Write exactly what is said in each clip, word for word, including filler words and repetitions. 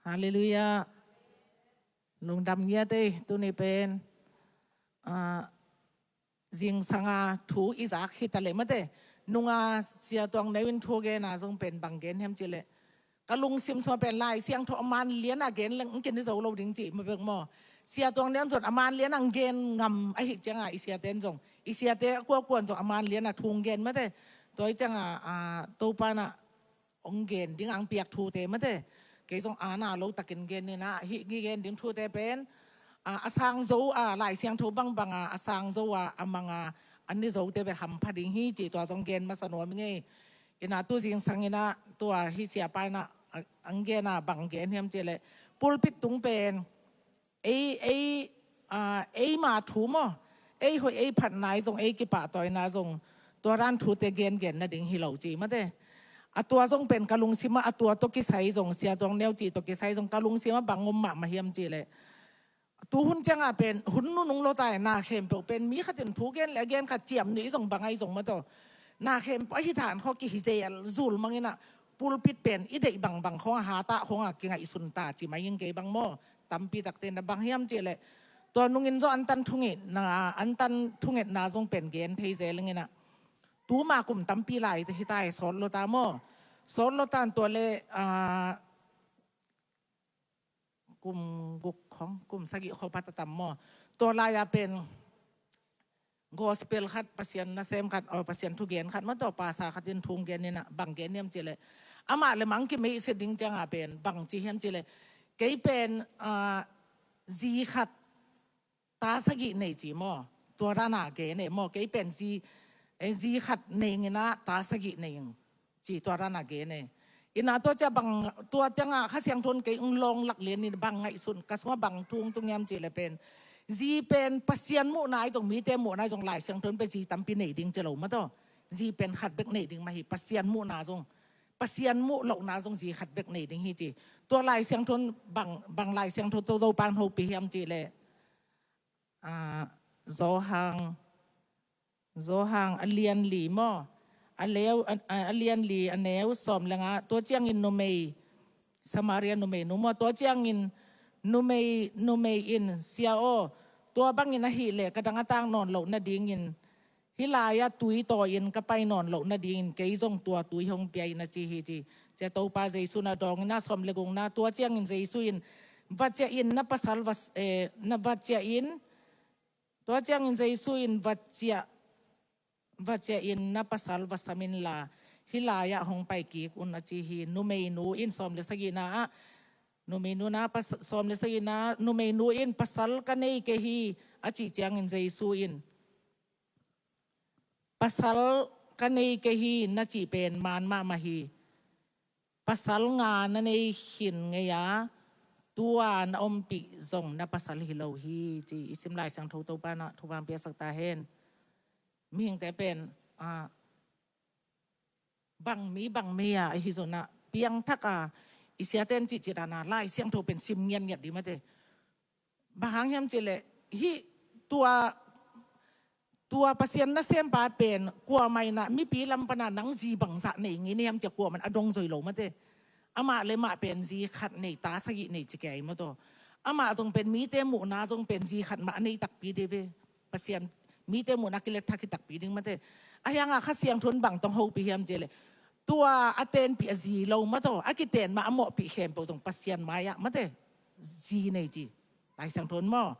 Halleluiah. Lungdam ngiat ei, tuni pen, ah, zingsanga thu i zak hi ta leh mate. Nunga Sia Tuang Neu in thu gena zong pen bang gen hiam cih leh, ka lungsim sungah pen Lai Siangtho a man liana gen leng kin i zo lo ding cih mah bek maw. Sia Tuang Neu in zong a man liana gen ngam ahih cianga i siate in zong, i siate a kuakuan zong a man liana thu gen mate. Tua ahih cianga, ah, Topa na hong gen ding a hong piak thute mate. Kei zong aana lo takin gen ina, hih gen ding thute pen, ah, a sang zo a, Lai Siangtho bangbanga a sang zo a, a manga an i zote bel hampha ding hi cih tua zong gen masa nuam ing ei. Ina tu zingsang ina tua hih siapa ina, ah, hong gena bang gen hiam cih leh, pulpit tung pen ei, ei, ah, eima thu maw, ei hoih ei phatna i zong, ei kipahtawina zong, tua dan thute gengen nading hi lo ci mate. A tua zong pen ka lungsimah a tua tawh kisai zong, Sia Tuang Neu cih tawh kisai zong ka lungsimah bang om mahmah hiam cih leh, tuhun ciangah pen hun nunung lo ta i na khempeuh pen mi khatin thu gen le a gen khat ciam nih i zong bang ahi zong mataw, na khempeuh ahi than khawng kihi zel zul mang ina, pulpit pen i deih bangbang khawng a hatah khawng a kingaihsun ta ci mai ing kei bang maw. Tampi takte na bang hiam cih leh, tua nungin zaw antan thungetna, antan thungetna zong pen gen thei zel ing ina. Tuma kum tampi lai te hi ta i sawt lo ta maw. Sawt lo ta tua le, ah, kum guk khawng, kum sagih khawng pha ta tam maw. Tua lai-a pen gospel khat, Pasian nasem khat, aw, Pasian thugen khat mataw, pasa khat in thu gen ina bang gen hiam cih leh, amah le mang kimeihsia ding ciangah pen bang ci hiam cih leh, kei pen, ah, zi khat ta sagih nei ci maw. Tua dana gen e maw, kei pen zi, eh, zi khat nei ing ina ta sagih nei ing ci tua dana gen e. Ina tua cia bang, tua cianga Kha Siangtho in kei ung lawng lak lian in bang ngaihsun, ka sungah bang thu tung hiam cih leh pen, zi pen Pasian muhna i zong, mite muhna i zong, Lai Siangtho in pen zi tampi nei ding ci lo mataw. Zi pen khat bek nei ding mah hi, Pasian muhna zong, Pasian muh lohna zong zi khat bek nei ding hi ci. Tua Lai Siangtho in bang, bang Lai Siangtho Topa in hopih hiam cih leh, ah, Zawhang, Zawhang a lian li maw, a leu, a, a, a lian li a neu sawm le nga, tua ciangin numei, Samaria numeinu maw, tua ciangin numei, numei in, Sia aw, tua bangin ahih leh ka dang a tak nawn loh nadingin, hih lai-ah tui tawi-in ka pai nawn loh nadingin kei zong tua tui hong pia in a ci hi ci. Cia Topa Jesu na dawng ina sawm le gukna, tua ciangin Jesu in, va ciah in na pasal va, eh, na va ciah in, tua ciangin Jesu in va ciah, va ciah in na pasal va sam inla, hih lai-ah hong pai kik un a ci hi. Numeinu in sawm le sagihna ah, numeinu na pas-, sawm le sagihna, numeinu in pasal ka nei kei hi a cih ciangin Jesu in, pasal ka nei kei hi na cih pen man mahmah hi. Pasal nga na nei khin ngei a, tua na ompih zong na pasal hi lo hi ci. I sim Lai Siangtho Topa na thupha piaksak ta hen. Mihingte pen, ah, bang mi bang mi a, ahi zongin ah piangthak a, i siate in cihcih dan a Lai Siangtho pen sim ngiatngiat ding mate. Bang hang hiam cih leh, hih tua, tua Pasian nasempa pen kuamah in ah mipi lam pan a nang zi bangzah nei ngei na hiam ci-a kuamah in a dong zoi lo mate. Amah le mah pen zi khat nei, ta sagih nei ci kei mataw. Amah zong pen mite muhna zong pen zi khat mah a nei takpi ding ve. Pasian mite muhna kilet thak hi takpi ding mate. Ahi hanga Kha Siangtho in bang tawh hong hopih hiam cih leh, tua a tenpih a zi lo mataw, a kiten mah a mawhpih khempeuh zong Pasian mai-ah mate, zi nei ci. Lai Siangtho in maw,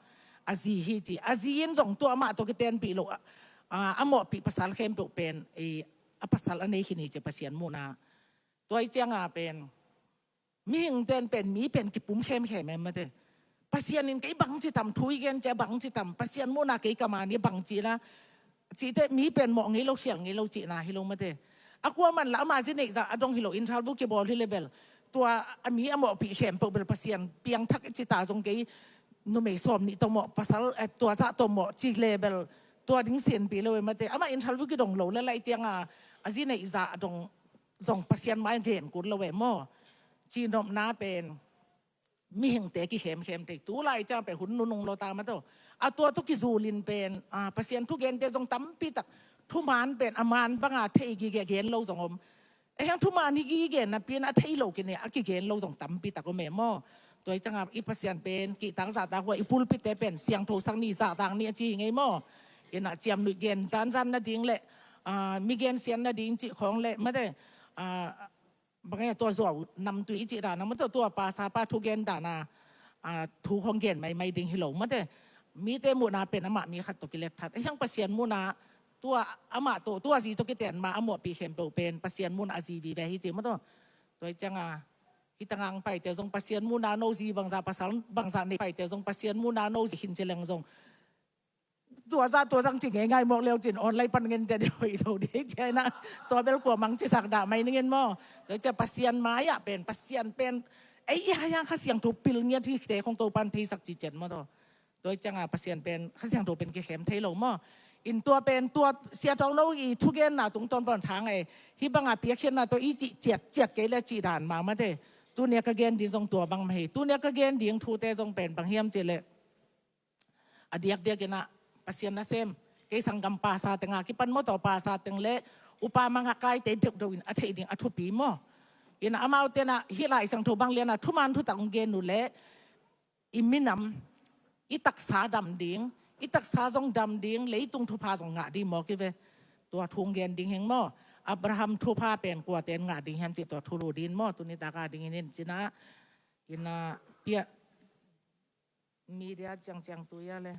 a zi hi ci. A zi in zong tua mah tawh kitenpih lo a, a, a mawhpih pasal khempeuh pen, eh, a pasal a nei khin hi ci, Pasian muhna. Tua ahih cianga pen mihingte in pen, mi pen kipum khemkhem e mate. Pasian in kei bangci tam thu i gen ci-a, bangci tam, Pasian muhna kei ka man hi bangci la, cihte mi pen mawh ngei lo, khial ngei lo cihna hi lo mate. A kuamah in la ama zi neih zah a dong hi lo, interview kibawl hi le bel, tua a mi a mawhpih khempeuh bel Pasian piangthak i ci ta zong kei numei sawm nih tawh mawh, pasal, eh, tua zah tawh mawh ci le bel, tua ding sinpih lo e mate. Amah interview kidong lo le lai cianga a zi neih zah a dong zong Pasian mai gen kul lo e maw. Cihnopna pen mihingte kikhemkhem thei. Tu lai ciang pen hun nunung lo ta mataw. A tua tawh kizulin pen, ah, Pasian thugente zong tampi tak, thuman pen a man banga thei gige gen lo zong om. Ei hang thuman hi kigen napi-in a thei lo kine a kigen lo zong tampi tak om e maw. Tua i cianga i Pasian pen kihtak zahtak hua i pulpit-te pen siangtho sak ni zahtak ni a ci hi ngei maw. Ina ciamnuih gen zanzan nading le, ah, mi gensian nading cih khawng le mate, ah, bang e tua zuau namtui i cih dana maw tua, tua pastor pa thugen dana, ah, thu khawng gen maimai ding hi lo mate. Mite muhna pen amah mi khat tawh kilet that. Ei hang Pasian muhna tua amah tawh, tua zi tawh kiten ma a muahpih khempeuh pen Pasian muhna a zi vive hi ci maw tua. Tua i cianga hih tanga ang paite zong Pasian muhna no zi bangzah pasal bangzah nei paite zong Pasian muhna no zi khin ci leng zong tua zah tua zang ci ngeingai mawk leu cin online pan ngen te deuh hoih lo dih ciana. Tua bel kua mang cisak dah mai ningen maw. Tua i cia Pasian mai-ah pen Pasian pen ei i hai hang Kha Siangtho pil ngiat hite khong Topan theisak ci cian maw tua. Tua i cianga Pasian pen Kha Siangtho pen kikhem thei lo maw. In tua pen tua Sia Thawng No i thugenna tungtawn pawn thang e. Hih banga piakkhiatna tua i cih ciatciat kei le cih dan mahmah te. Tunia ka gen ding zong tua bang mah hi. Tunia ka gen ding thute zong pen bang hiam cih leh a diakdiak inah Pasian nasem kei sanggam pastor tenga kipan maw tua pastor teng le upa mangakaite deuhdeuh in a theih ding a thupi maw. Inah amaute nah hih Lai Siangtho bang lianah thuman thutak hong gen uh leh i minam, i taksa dam ding, i taksa zong dam ding, leitung thupha zong ngah ding maw kive. Tua thu hong gen ding heng maw. Abraham thupha pen kuaten ngah ding hiam cih tua thulu din maw. Tuni taka ding in in cinah inah piah media ciangciang tuia le.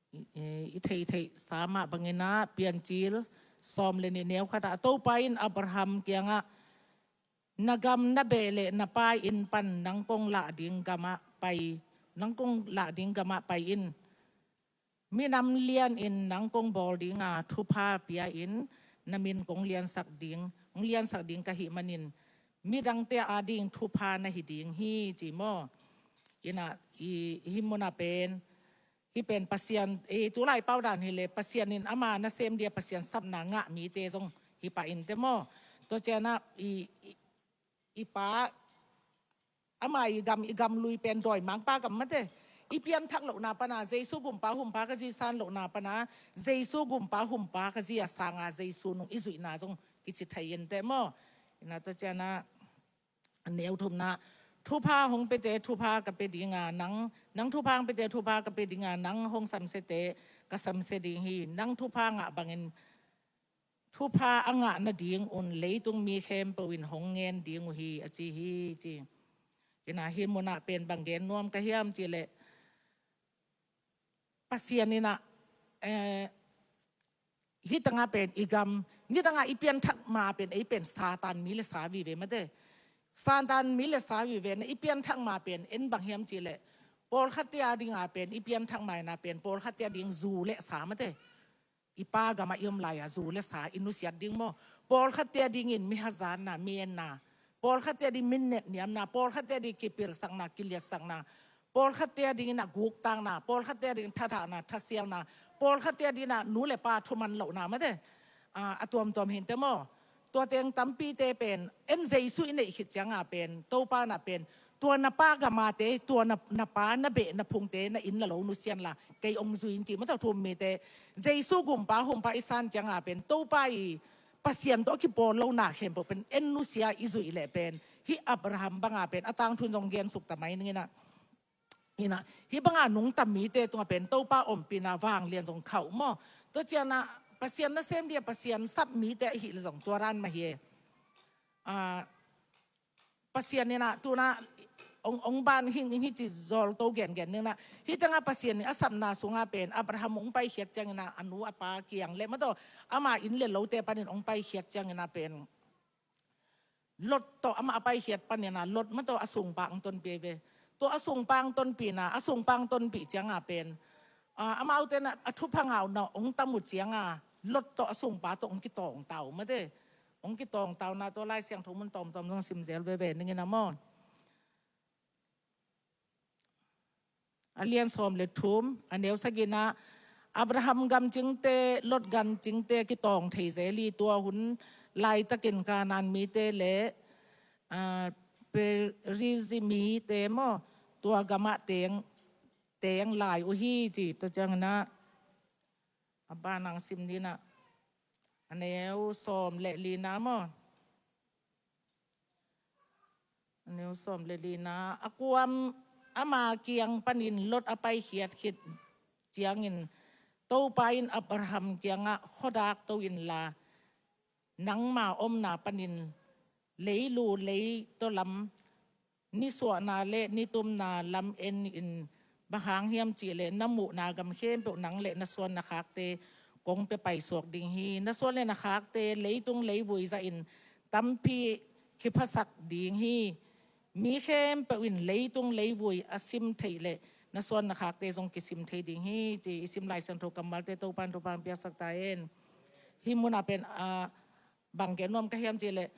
I, i, i theihtheih sa mah banginah Piancil sawm le nih neu khatah Topa in Abraham kiangah na gam na beh le na pai inn pan nang kong lah ding gamah pai, nang kong lah ding gamah pai in. Minam lian in nang kong bawl dinga thupha pia in na min kong liansak ding, kong liansak ding ka hih manin midangte ading thupha na hi ding hi ci maw. Inah i, i hih munah pen hih pen Pasian, eh, tulai pau dan hileh Pasian in ama nasem dia Pasian sapna ngah mite zong hi pah in te maw. Tua cianah i, i, i pa ama i gam, i gam lui pen dawimangpa gam mate. I pianthak lohna pana Jesu gumpa humpa ka zi san lohna pana Jesu gumpa humpa ka zi a sanga Jesu nung i zuihna zong kici thei in te maw. Inah tua cianah a neu thumna thupha hong pete thupha ka pe dinga nang, nang thupha hong pete thupha ka pe dinga nang hong samsete ka samse ding hi. Nang thupha ngah bangin thupha a ngah nading un leitung mi khempeuh in hong ngen ding uh hi a ci hi ci. Inah hih munah pen bang gen nuam ka hiam cih leh Pasian inah, eh, hih tanga pen i gam, nidanga i pianthak ma pen ei pen Satan mi le sa vive mate. Satan mi le sa vive na i pianthak ma pen en bang hiam cih leh pawlkhatte a dinga pen i pianthak ma ina pen pawlkhatte a ding zu le sa mate. I pa gamah i om lai-a zu le sa i nusiat ding maw. Pawlkhatte a dingin mi hazatna, mi enna. Pawlkhatte a ding minnet niamna, pawlkhatte a ding kipilsakna, kiliatsakna. Pawlkhatte a dingin a guktakna, pawlkhatte a ding thathahna, thasialna. Pawlkhatte a dingin a nu le pa thuman lohna mate. Ah, a tuamtuam hinte maw. Tua teng tampite pen en Jesu i neih khit cianga pen Topa na pen tua na pa gamate, tua na, na pa na beh na phungte na inn la lo nusian la kei ong zui in ci mata thum mite. Jesu gumpa humpa i san cianga pen Topa i Pasian tawh a kipawl lo na khempeuh pen en nusia i zuih leh pen hih Abraham banga pen a tangthu in zong gen suk ta mai ning inah. Inah hih banga nungta mite tunga pen Topa ompihna vanglian zong khauh maw. Tua cianah Pasian nasem dia Pasian sap mite ahi le zong tua dan mah hi e. Ah, Pasian inah tunah ong, ong ban hing, hing hici zawl to gengen ninah hih tengah Pasian in a sapna sunga pen Abraham ong paikhiat cianginah a nu a pa kiang le mataw ama inn le lote panin ong paikhiat cianginah pen Lot tawh amah a paikhiat paninah Lot mataw a sungpa ang tonpih ve. Tua a sungpa ang tonpihna, a sungpa ang tonpih cianga pen, ah, amaute na a thupha ngauna ong tam uh cianga Lot tawh a sungpa tawh ong kitawngtau mate. Ong kitawngtauna tua Lai Siangtho mun tawmtawm zong simzel veve ningin a maw. A lian sawm le thum, a neu sagihna, Abraham gam cingte, Lot gam cingte kitawng thei zel hi. Tua hun laitakin Kanaan mite le, ah, Perizi mite maw, tua gamah teng, teng lai uh hi ci. Tua ciangin ah, a banah sim ding ah, a neu sawm le lina maw. A neu sawm le lina, a kuam ama kiang panin Lot a paikhiat khit ciangin Topa in Abraham kiangah, khuadak to inla, nangma omna panin leilu leitaw lam nisuahna le nitumna lam en in, bang hang hiam cihleh na muhna gam khempeuh nang le na suan na khakte kong pia paisuak ding hi. Na suan le na khakte leitung leivui zahin tampi kiphasak ding hi. Mi khempeuh in leitung leivui a sim theih leh na suan na khakte zong kisim thei ding hi ci. I sim Lai Siangtho kammalte Topa in thupha piaksak ta hen. Hih munah pen, ah, bang gen nuam ka hiam cihleh,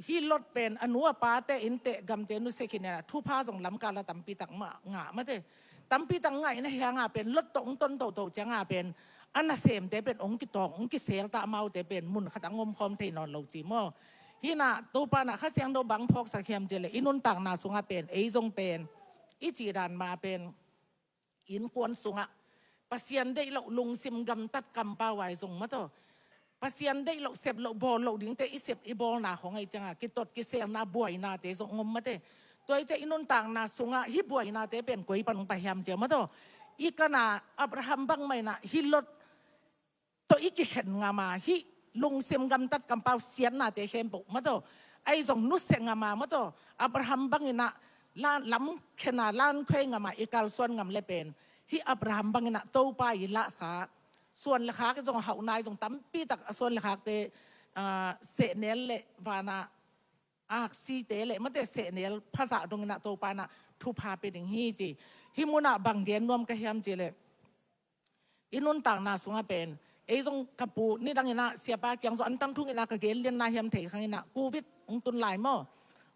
hih Lot pen a nu a pate innte gamte nusia khin inah thupha zong lamkal a tampitak mah ngah mate. Tampitak ngah inah hiangah pen Lot tawh hong ton toto ciangah pen a nasemte pen hong kitawng, hong kisel ta, amaute pen mun khat a ngomkhawm thei nawn lo ci maw. Hinah Topa nah Kha Siangtho bang phawksak hiam cihleh, i nuntakna sungah pen ei zong pen i cih dan mah pen innkuan sungah Pasian deih loh lungsim gamtat kampau ai zong mataw, Pasian deih loh sep loh bawl loh dingte i sep i bawlna khong ai cianga kitot kiselna buainate zong om mate. Tua i cia i nuntakna sungah hih buainate pen koi pan hong pai hiam cia mataw, i kana Abraham bang mah inah hih Lot tawh i kikhen ngam a, hih lungsim gamtat kampau siatnate khempeuh mataw, ai zong nusia ngam a mataw, Abraham bang inah lam khen a lankhuai ngam a i kalsuan ngam le pen hih Abraham bang inah Topa i lahsa suan le khak zong hauh nai zong tampitak a suan le khakte, ah, sehnel le vana aksite le mate sehnel phazah dong inah Topa inah thupha pia ding hi ci. Hih munah bang gen nuam ka hiam cihleh, i nuntakna sungah pen ei zong ka pu nidang inah siapa kiang zong antang thung inah ka gen lianna hiam thei khang inah Covid hong tun lai maw.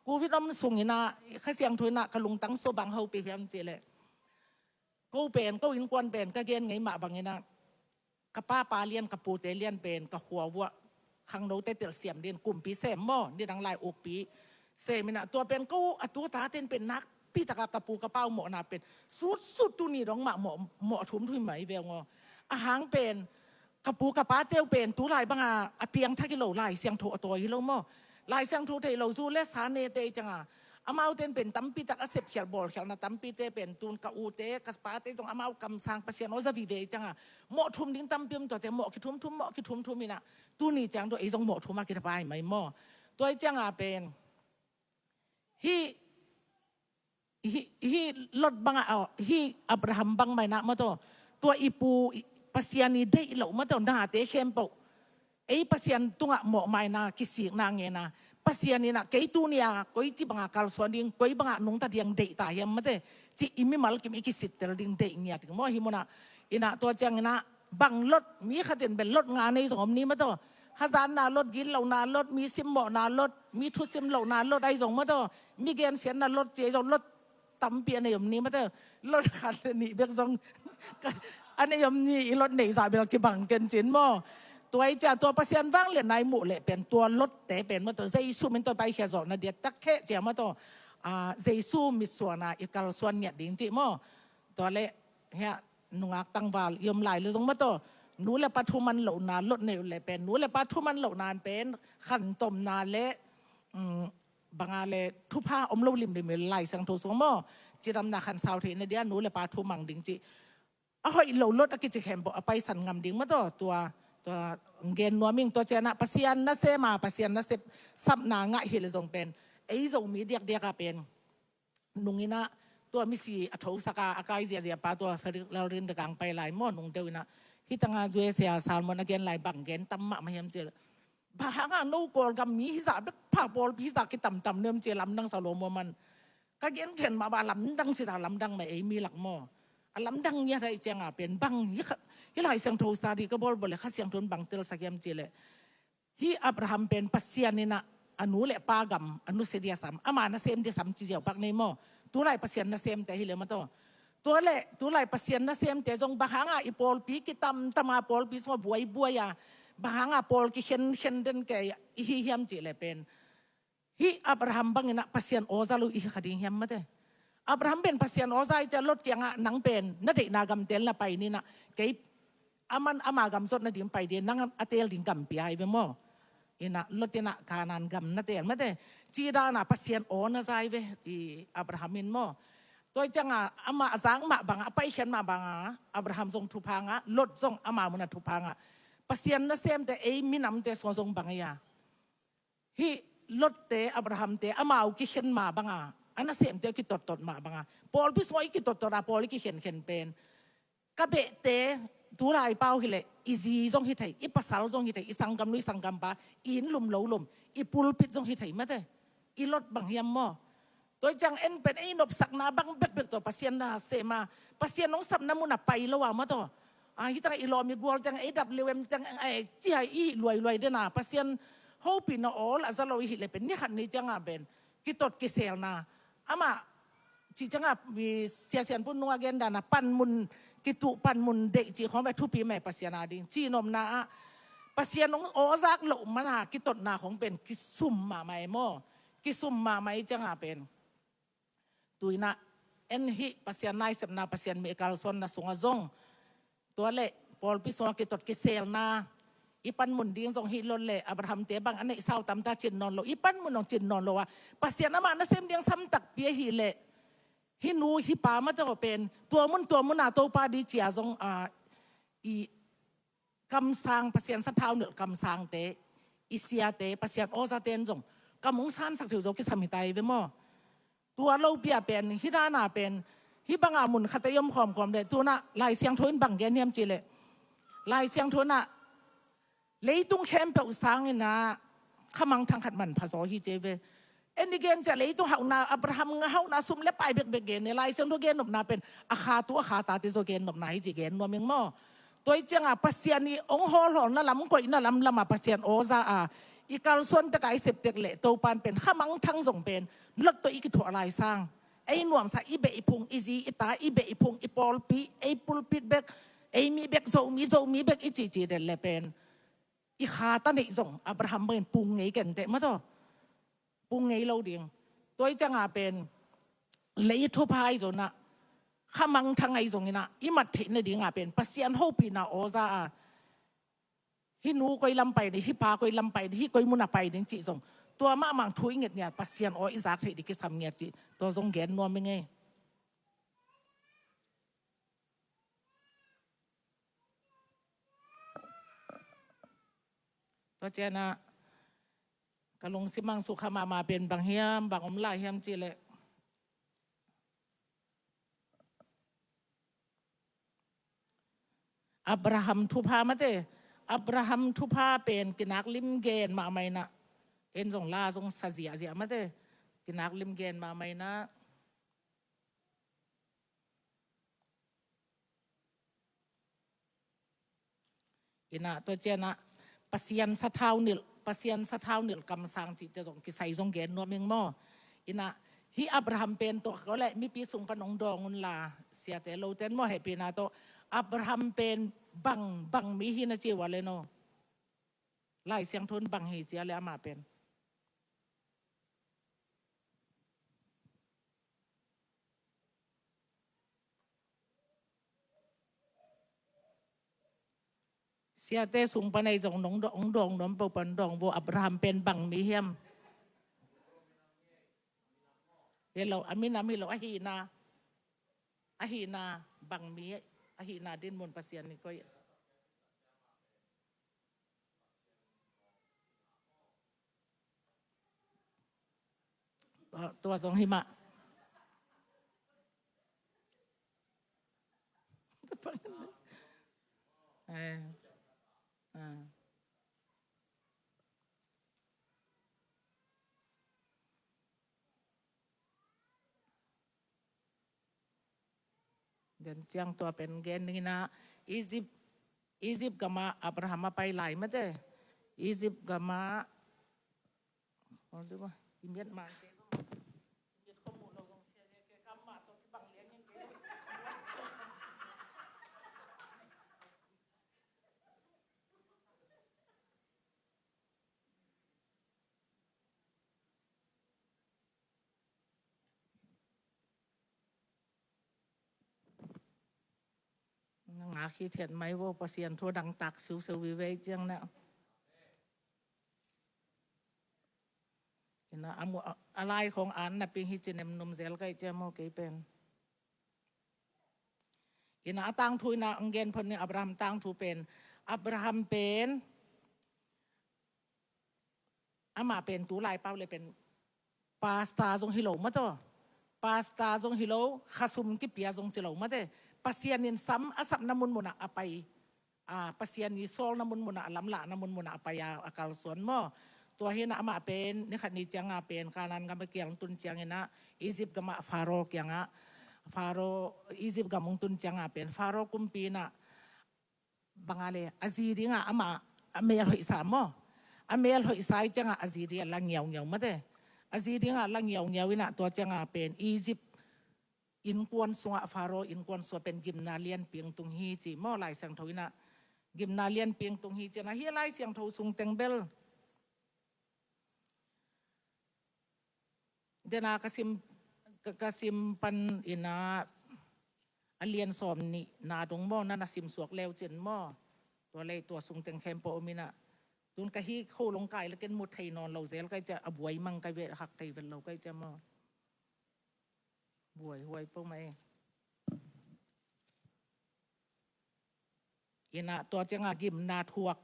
Covid om sung inah Kha Siangtho inah ka lungtang sua bang hopih hiam cihleh, ko pen ko innkuan pen ka gen ngei mah bang inah ka papa lian ka pute lian pen ka khua vuah khangnote telsiam din kumpi sem maw, nidang lai ukpi sem inah tua pen ko a tu a taten pen nakpitaka ka pu ka pau mawhna pen sutsut tuni dong mah mawh, mawh thum thum mai veu ngaw. A hang pen ka pu ka pateu pen tulai banga a piangthak hi lo, Lai Siangtho a tawi hi lo maw. Lai Siangtho thei lo zu le sa nete i cianga amauten pen tampitak a sepkhial bawlkhialna tampite pen tun ka ute ka pate zong amau kamsang Pasian aw za vive i cianga mawh thum ding tampi om, tuate mawh kithum thum mawh kithum thum inah tuni ciang tua ei zong mawh thum a kithapai mai maw. Tua i cianga pen hih hih, hih Lot bangah, aw, hih Abraham bang mah inah mataw, tua i pu i, Pasian i deih loh mataw nate khempeuh ei Pasian tungah mawhmaina kisikna ngena, Pasian inah kei tunia koici banga kalsuan ding, koi bangah nungta diang deih ta hiam mate, ci i mimal kim i kisittel ding deih ngiat ding maw. Hih munah inah tua ciang inah bang Lot, mi khatin bel Lot nga nei zong om ni mataw. Hazatna Lot, gitlohna Lot, mi simmawhna Lot, mi thusim lohna Lot ai zong mataw, mi gensiatna Lot ci ai zong Lot tampi a nei om ni mataw. Lot khat le nih bek zong a nei om ni, i Lot neihzah bel kibang kencin maw. Tua i cia tua Pasian vangliatna i muh leh pen tua Lotte pen mataw Jesu min tawh i paikhia zawhna diat tak kheh cia mataw, ah, Jesu mitsuana i kalsuan ngiat ding cih maw. Tua le hiah nungak tangval i om lai le zong mataw, nu le pa thuman lohna Lot nei uh le pen nu le pa thuman lohna pen khantomna le, um, banga le thupha om lo limlim i Lai Siangtho sung maw. Cidamna khansau theihna dia nu le pa thumang ding cih a hoih lo Lot a kici khempeuh a paisan ngam ding mataw. Tua, tua gen nuam ing. Tua cianah Pasian nasema, Pasian nasep sapna ngah hi le zong pen ei Zomi diakdiaka pen nung inah tua misi a thosaka a kai ziahziah pa tua Frederick Lalrin de kang pai lai maw, nung deuh inah hih tanga U S A sermon a gen lai bang gen tam mahmah hiam cih leh, bang hanga no Kawlgam mi hizah bek pha pawlpi hizah kitamtam nem cih lamdang sa lo maw man. Ka gen khen mah bang lamdang cita lamdang mah ei mi lak maw. A lamdang ngiat a i cianga pen bang hih Lai Siangtho study ka bawlbawl le Kha Siangtho in bang telsak hiam cih leh, hih Abraham pen Pasian inah a nu le pa gam a nusia dia sam, ama nasem dia sam ci ziau pak nei maw. Tulai Pasian nasemte hi le mataw, Tua leh tulai Pasian nasemte zong bang hanga i pawlpi kitamtam a, pawlpi sungah buaibuai a, bang hanga pawl kikhenkhen den kei i hi hiam cih leh pen, hih Abraham bangin ah Pasian aw za lo i hi kha ding hiam mate? Abraham pen Pasian aw za i ciah Lot kiangah, nang pen na deihna gamte na pai ni in ah, kei aman ama gam zot nading pai ding, nang a teel ding gam pia hi ve maw. In ah Lot in ah Kanaan gam na teel mate. Cih dan a Pasian aw na za hi ve i Abraham in maw. Tua ciangah amah a zak mah bangah, a paikhiat mah bangah Abraham zong thupha ngah, Lot zong ama munah thupha ngah. Pasian nasemte ei minamte sungah zong bang hi a, hih Lotte, Abrahamte, amau kikhen mah banga, a nasemte kitottot mah banga, pawlpi sungah i kitottot a, pawl i kikhenkhen pen, ka behte, tulai pau hileh i zi zong hi thei, i pasal zong hi thei, i sanggamnu, i sanggampa, i inn lum lo lum, i pulpit zong hi thei mate. I Lot bang hiam maw? Tua ciang en pen ei nopsakna bang bekbek tawh Pasian na sem a, Pasian hong sapna munah pai lo a maw tawh. A, hi tangah i lawm i gual teng, ei dap liu em teng, ei ci hai i luailuai den a, Pasian hopihna awl a za lo i hih leh pen ni khat ni ciangah pen kitot kiselna. Amah cih ciangah mi Sia Sian Pun nungah gen dan a panmun, kituh panmun deih cih khawng pen thupi mah e Pasian a ding. Cih nopna ah Pasian hong aw zak loh man a kitotna khawng pen kisum mahmah e maw. Kisum mahmah i ciangah pen, tu in ah en hih Pasian naisepna, Pasian mi i kalsuanna sungah zong, tua leh pawlpi sungah kitot kiselna, i panmun ding zong hih Lot leh Abrahamte bang a neihsa uh tamta cin nawn lo, i panmun hong cin nawn lo a, Pasian amah nasem ding sam takpi ahih leh, hih nu hih pa mah tawh pen tua mun tua mun a Topa di cia zong a, i kamsang, Pasian sathau nilh kamsangte, i siate, Pasian aw zate in zong kam hong sansak thei uh zo kisam hi ta hi ve maw. Tua lopi a pen, hih dan a pen, hih banga mun khat ah i om khawmkhawm leh, tu in ah Lai Siangtho in bang gen hiam cih leh, Lai Siangtho in ah leitung khempeuh sangin ah khamangthang khat manpha zaw hi ci ve. En i gen ciah leitung hauhna, Abraham nga hauhna, sum le pai bekbek gen e, Lai Siangtho gen nopna pen a kha tu a kha tate zaw gen nopna hi ci gen nuam ing maw. Tua i ciangah Pasian i hong hawlhawlna lam, koihna lamlam a Pasian aw za a, i kalsuan tek a i sep tek leh Topa in pen khamangthang zong pen Lot tawh i kithuah lai sang, ei nuamsa, i beh i phung, i zi i ta, i beh i phung, i pawlpi, ei pulpit bek, ei mi bek, Zomi, Zomi bek i cihcih den leh pen i kha ta neih zong Abraham bangin pung ngei kenteh maw tawh. Pung ngei lo ding. Tua i ciangah pen lei thupha ahi zongin ah, khamangthang ahi zongin ah, i mat theih nadingah pen Pasian hopihna aw za a, hih nu koi lam pai ding, hih pa koi lam pai ding, hih koi mun a pai ding cih zong, tua mahmah thu i nget ngiat, Pasian aw i zak theih ding kisam ngiat cih tua zong gen nuam ing ei. Tua ciangah ka lungsim ah sukha mahmah pen bang hiam, bang om lai hiam cih leh, Abraham thupha mate. Abraham thupha pen kinak lim gen mahmah in ah, en zong la zong sa ziahziah mate. Kinak lim gen mahmah in ah. In ah tua ciangah Pasian sathau nilh, Pasian sathau nilh kamsang cihte zong kisai zong gen nuam ing maw. In ah hih Abraham pen tawh ko leh mipi sung pan hong dawng un la, siate lote in maw, hehpihna tawh, Abraham pen bang, bang mi hi na ci uh a leh no. Lai Siangtho in bang hi ci a leh amah pen siate sung pan ei zong nong dawng, hong dawng nuam peuh pan dawng vo, Abraham pen bang mi hiam? Hi lo, a minam hi lo, a hihna, a hihna bang mi, a hihna dinmun Pasian in koi. Tua, tua zong hi mah. Eh. Ah. Den ciang tua pen gen ning in ah, Egypt, Egypt gamah Abraham a pai lai mate. Egypt gamah, ol dih ba, i miat man te, i miat ko mu lo zong sia le ke kam ma to ki bang liang in ke. A khithiat mai vo, Pasian thu dang tak siuseu vive ciang na. Ina a mu a lai khong an na ping hi cinem num zel kai cia maw kei pen. Ina a tangthu ina ang gen phon ni Abraham tangthu pen. Abraham pen amah pen tu lai pau le pen pasta zong hi lo mataw. Pasta zong hi lo, khasum kipia zong ci lo mate. Pasian in sam a sapna munmunah a pai. A, Pasian i sawlna munmunah, a lamlahna munmunah a pai a, a kalsuan maw. Tua hi ina amah pen ni khat ni cianga pen Kanan gam a kiang tun ciang ina Egypt gam a Faro kianga Faro, Egypt gam ung tun cianga pen Faro kumpi ina banga le a zi dinga amah a mel hoihsa maw. A mel hoihsa i cianga a zi dinga la ngiaungiau mate. A zi dinga la ngiaungiau ina tua cianga pen Egypt innkuan sunga Faro innkuan sua pen gimna lianpi tung hi ci maw Lai Siangtho ina. Gimna lianpi tung hi ci ina hi Lai Siangtho sung teng bel. Dena ka sim, ka, ka sim pan ina a lian sawm nih na dong maw, na na sim suak leu cin maw. Tua lei tua sung teng khempeuh om ina. Tun ka hi kho long kai la ken mu thei nawn lo zel kai cia, a buai mang kai ve, hak thei vel lo kai cia maw. Buai huai pau mai. Ina tua cianga gimna thuak.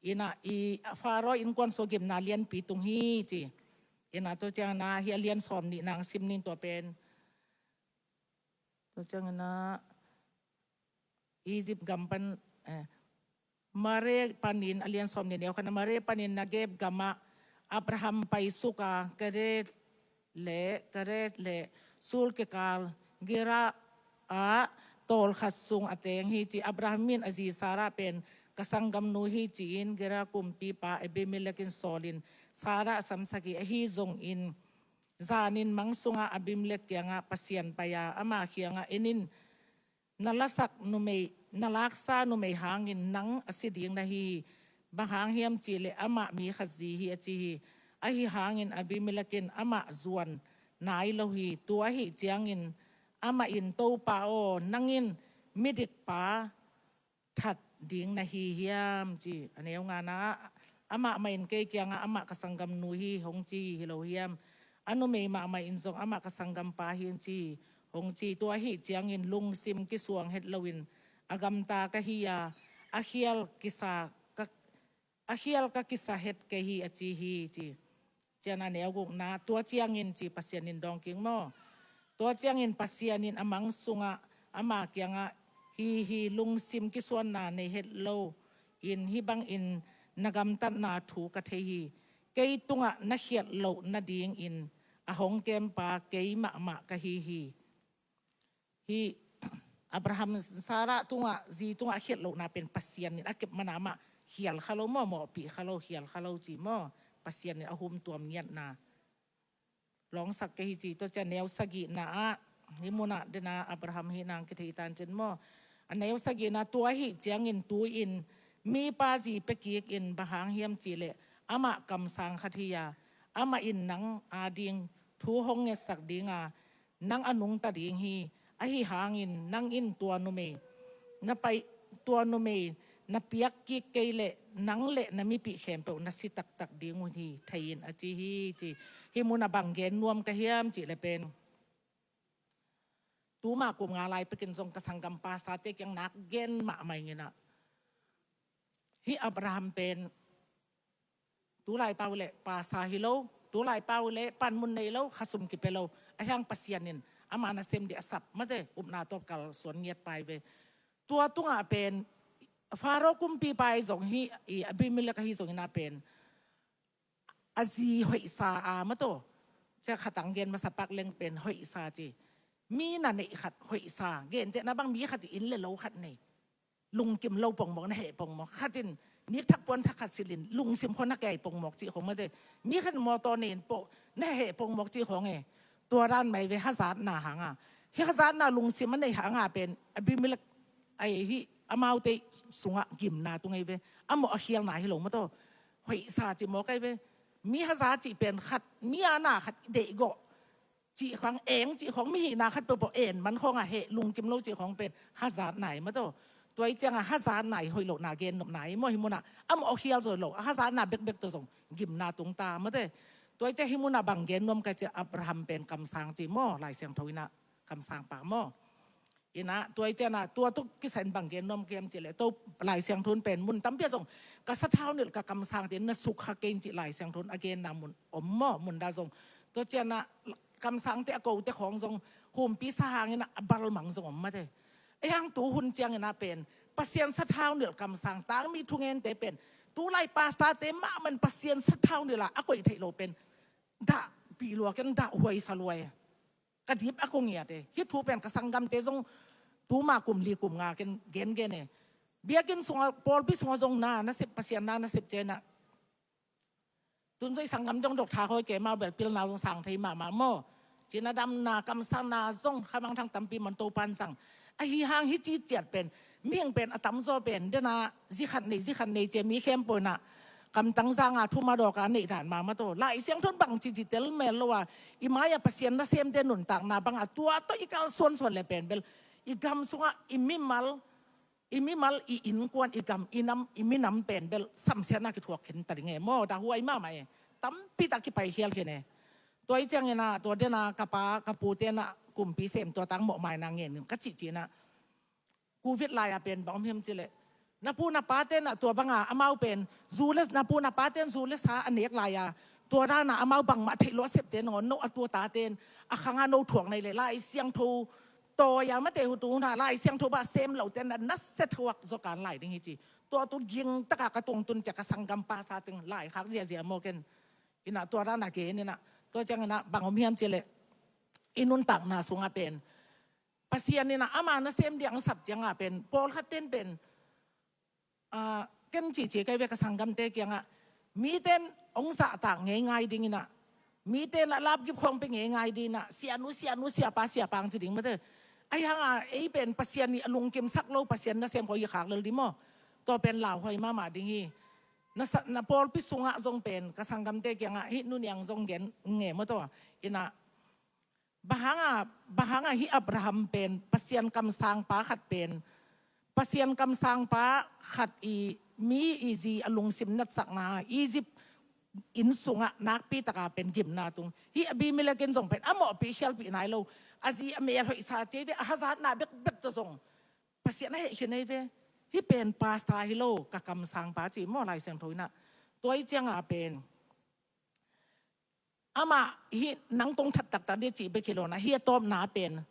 Ina i Faro innkuan sua gimna lianpi tung hi ci. Ina tua cianga hi a lian sawm nih nang sim nin tua pen. Tua cianga ina Egypt gam pan, eh, Mare panin a lian sawm nih neu khana Mare panin Negeb gama Abraham paisuka Keret le, Keret le Sur kikal Gerar ah tawlkhat sung a teng hi ci. Abraham in a zi Sarah pen ka sanggamnu hi ci-in Gerar kumpipa Abimelek in sawlin Sarah a samsak hi. Ahi zongin zanin mang sunga Abimelek kianga Pasian pai a ama kianga en in, na lasak numei, na laksa numei hangin nang a si ding na hi hi. Bang hang hiam cihleh amah mi khat zi hi a ci hi. Ahi hangin Abimelek in amah zuan nai lo hi. Tua ahi ciangin amah in Topa aw, nang in midikpa that ding na hi hiam ci. A neu ngana ah amah mah in kei kiangah amah ka sanggamnu hi hong ci hi lo hiam? A numei mahmah in zong amah ka sanggampa hi ci hong ci. Tua ahi ciangin lungsim kisuang het loin a gamta ka hi a, a khial kisa ka, a khial ka kisa het kei hi a ci hi ci. Cian a neu gukna, tua ciangin ci Pasian in dawng king maw. Tua ciangin Pasian in a mang sungah ama kiangah hi hi lungsim kisuanna nei het lo in hih bangin na gamtatna thu ka thei hi. Kei tungah na khiat loh nadingin a hong kempa kei mahmah ka hi hi. Hih Abraham Sarah tungah zi tungah khiat lohna pen Pasian in a kep mana mah khial kha lo maw, mawhpih kha lo, khial kha lo ci maw. Pasian in a humtuam ngiatna lawngsak kei hi ci. Tua cian neu sagihna ah hih munah dena Abraham hih nang kithei tancin maw. A neu sagihna tua ahi ciangin tu-in mipa zi pia kik in bang hang hiam cihleh amah kamsang khat hi a, amah in nang ading thu hong ngetsak dinga nang a nungta ding hi. Ahi hangin nang in tua numei na pai, tua numei na piak kik kei leh nang le na mipih khempeuh na si taktak ding uh hi thei in a ci hi ci. Hih munah bang gen nuam ka hiam cihleh pen tuma kum nga lai pekin zong ka sanggam pastor-te kiang nak gen mahmah ing inah. Hih Abraham pen tu lai pau le pastor hi lo, tu lai pau le panmun nei lo, khasum kipia lo, a hiang Pasian in ama nasem dih a sap mate upna tawh kalsuan ngiat pai ve. Tua tungah pen Faro kumpipa hi zong hi, i Abimelek ahi zong inah pen a zi hoihsa a mataw. Cia khatang gen masa pak leng pen hoihsa ci. Mi na neih khat hoihsa, gentehna bang mi khat in le lo khat nei, lungkim lo pongmawk, na heh pongmawk. Khat in mi thak puan thak khat silhin lungsim khong na kei pongmawk cih khong mate. Mi khat mawtaw nei in pawh na heh pongmawk cih khong e. Tua dan mai ve hazatna hanga. Hih hazatna lungsim a nei hanga pen Abimelek ai hih amaute sungah gimna tung ai ve. A mawh a khialna hi lo mataw. Hoihsa ci mawk ai ve. Mi haza cih pen khat, mi a na khat deihgawh cih khong, eng cih khong, mihihna khat peuhpeuh en man khong a heh lungkim lo cih khong pen hazatna hi mataw. Tua i ciangah hazatna i hoih lohna gen nopna i maw, hih munah a mawh khial zaw lo, a hazatna bekbek tawh zong gimna tungta mate. Tua i ciah hih munah bang gen nuam ka ciah Abraham pen kamsang ci maw, Lai Siangtho inah kamsang pa maw. Inah tua i cianah tua tuk kisan bang gen nuam kiam cileh to Lai Siangtho in pen mun tampi ah zong ka sathau nilh ka kamsang te na sukha kei in cih Lai Siangtho in a genna mun om maw, mun dah zong. Tua cianah kamsangte a kote khawng zong humpi sa hangin a balmang zong om mate. Ei hang tu hun ciangin ah pen Pasian sathau nilh kamsang tangmi thungente pen tulai pastor-te mahmah in Pasian sathau nilh ah a koih theih lo pen dah pi lua ken dah huai sa lua e. Ka dip a kong ngiat e. Hih thu pen ka sanggamte zong tuma kum li kum nga ken gen gen e. Biakinn sungah pawlpi sungah zong na nasep, Pasian na nasep cianah tun zoi sanggam zong dok tha khoi ke mau bel pilna zong sang thei mahmah maw. Cina damna kamsangna zong khamang thang tampi man Topan sang. Ahi hang hih ci ciat pen mihing pen a tamzaw pen dena zikhat nei zikhat nei cia mi khempeuh inah kamtang zanga thuma dawka neih dan mahmah tawh Lai Siangtho in bang cici tel mel lo a i mai-ah Pasian nasemte nuntakna banga tua tawh i kalsuansuan le pen bel i gam sungah i mimal i mimal, i innkuan, i gam, i nam, i minam pen bel samsiatna kithuak khin ta ding e maw, dah huai mahmah e. Tampi tak kipai khial khin e. Tua i ciangin ah tua dena ka pa ka pute na kumpi sem tua tang mawh maina ngen in ka cih cinah Covid lai-a pen bang om hiam cileh na pu na pate na tua banga amau pen zu le na pu na pate in zu le sa a nek lai-a tua dana amau bangmah theih lo a septe nangawn no a tua tate in a khanga no thuak nei le Lai Siangtho tawi-a mate hu tu huna Lai Siangtho bah sem lote na nasia thuak zaw kan lai ding hi ci. Tua tu ging taka ka tuang tun cia ka sanggam pasa teng lai khak ziazia maw ken. Inah tua dana gen inah tua ciang inah bang om hiam cileh i nuntakna sungah pen Pasian inah ama nasem diang sap ciangah pen pawlkhat ten pen ken cici kai ve ka sanggamte kiangah miten ong zahtak ngeingai dinginah miten a lapgip khawng pe ngeingai dinah sianu sianu siapa siapang ci ding mate. Ahi hanga ei pen Pasian ih a lungkimsak lo Pasian nasem khawng hi khak lel ding maw. Tua pen lauhuai mahmah ding hi. Na pawlpi sungah zong pen ka sanggamte kiangah hih nuniang zong gen nge maw tua inah Bang hanga, bang hanga hih Abraham pen Pasian kamsang pa khat pen Pasian kamsang pa khat i mi i zi a lungsim natsakna Egypt inn sungah nakpi taka pen gimna tung. Hih Abimelek in zong pen a mawhpih khialpih nai lo. A zi a mel hoihsa cia ve a hazatna bekbek tawh zong Pasian a heh khin ei ve. Hih pen pasta hi lo ka kamsang pa ci maw Lai Siangtho inah. Tua i cianga pen amah hih nang kong that taktak dih cih bek hi lo na hih a tawpna pen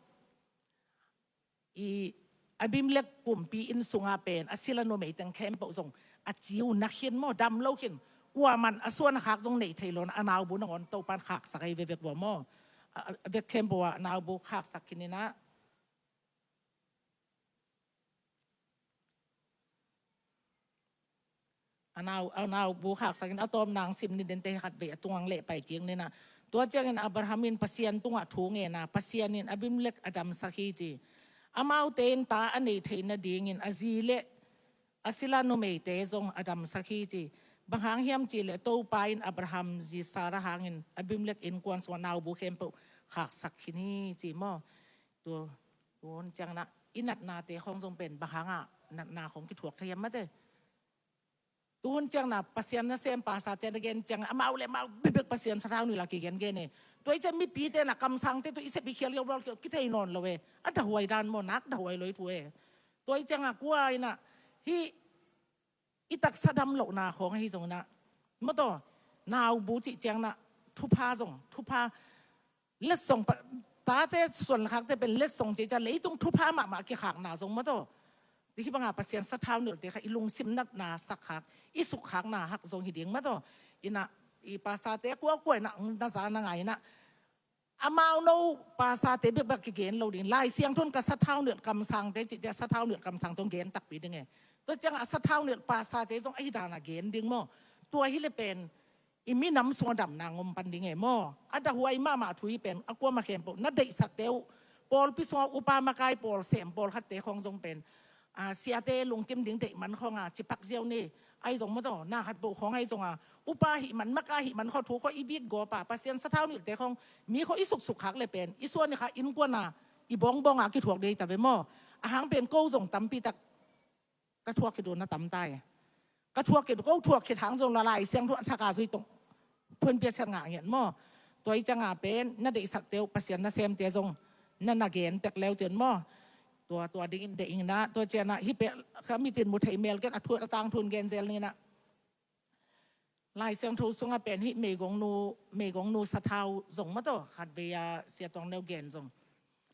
i Abimelek kumpi inn sunga pen a sila numei teng khempeuh zong a ciu na khin maw dam lo khin. Kuaman a suan a khak zong nei thei lo na a naubu nangawn Topan khaksak ei vevek vua maw. A vek khempeuh a naubu khaksak khin inah a nau a naubu khaksakin a tawm nang sim ni dente khat vei a tungang leh pai kik nina. Tua ciangin Abraham in Pasian tungah thu ngena Pasian in Abimelek a damsak hi ci. Amaute in ta a nei theih nadingin a zi le a sila numeite zong a damsak hi ci. Bang hang hiam cih leh Topa in Abraham zi Sarah hangin Abimelek innkuan sungah naubu khempeuh khaksak khin hi ci maw. Tua Tuhun ciangna i natnate khawng zong pen bang hanga natna khawng kithuak thei hiam mate. Tuhun ciangna Pasian nasem pasate na gen ciangna amau le amau bebek Pasian sathau nila kigen gen e. Tua i ciang mipite na kamsangte tu i sep i khial yobawl kithei nawn lo e. A dahuai dan maw nak dahuai lo i thu e. Tua i cianga kua ina hih i taksa dam lohna khawng ahi zongna mawtaw naubu cih ciangna thupha zong thupha letsong tate suan khakte pen letsong cih ciang leitung thupha mahmah kikhakna zong mawtaw. Hih banga Pasian sathau nilhte kha i lungsim natna sakkhak i sukkhakna hak zong hi ding mawtaw. Ina i pasate kuakuai na na za na ngai na amau no pasate bekbek kigen lo ding Lai Siangtho in ka sathau nilh kamsangte cihte sathau nilh kamsang tong gen takpi ding e. Tua ciangah sathau nilh pasate zong ahi dana gen ding maw. Tua hi le pen i minam sung a damna ngom pan ding e maw. A dahuai mahmah thu hi pen a kuama khempeuh na deihsakte uh pawlpi sungah upa makai pawl sem pawlkhatte khawng zong pen siate lungkim ding deih man khawnga cipak ziau ni. Ahi zong mawtaw na khat boh khawng ahi zonga upa hih man maka hih man khaw thu khaw i bik gawpa Pasian sathau nilhte khawng mi khaw i suksuk khak le pen i suan i kha innkuana i bawngbawng a kithuak dei ta ve maw. A hang pen ko zong tampi tak Ka thuak khit uh na tam ta e. Ka thuak khit uh, ko thuak khit hang zong la Lai Siangtho a thak a zui tong phun pia ciat ngah ngiat maw. Tua i cianga pen na deihsakte uh Pasian nasemte zong na na gen tek leu cin maw. Tua tua dingin deih ing na, tua ciana hih pen ka mitin mu thei mel ken a thu a tangthu in gen zel ning na. Lai Siangtho sungah pen hih meigongnu, meigongnu sathau zong maw taw, khatvei a Sia Tuang Neu gen zong.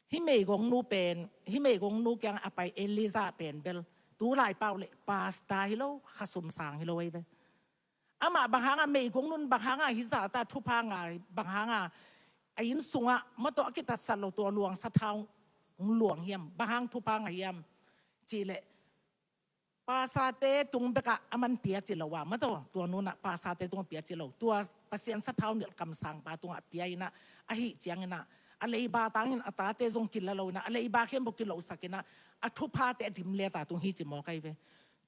Hih meigongnu pen, hih meigongnu kiang a pai Elijah pen bel tu lai pau le pastor hi lo, khasum sang hi lo ei ve. Amah bang hanga meigongnu in bang hanga hih zata thupha nga, bang hanga a inn sungah maw taw a kitatsa lo tua luang sathau luang hiam, bang hang thupha nga hiam cih leh pastorte tung bekah a man pia ci lo a maw taw. Tua nunah pastorte tung a pia ci lo. Tua Pasian sathau nilh kamsangpa tungah a pia inah, ahi cianginah a leiba tangin a tate zong kila lo inah, a leiba khempeuh kilosak inah, a thuphate a dim leta tung hi ci mawk ahi ve.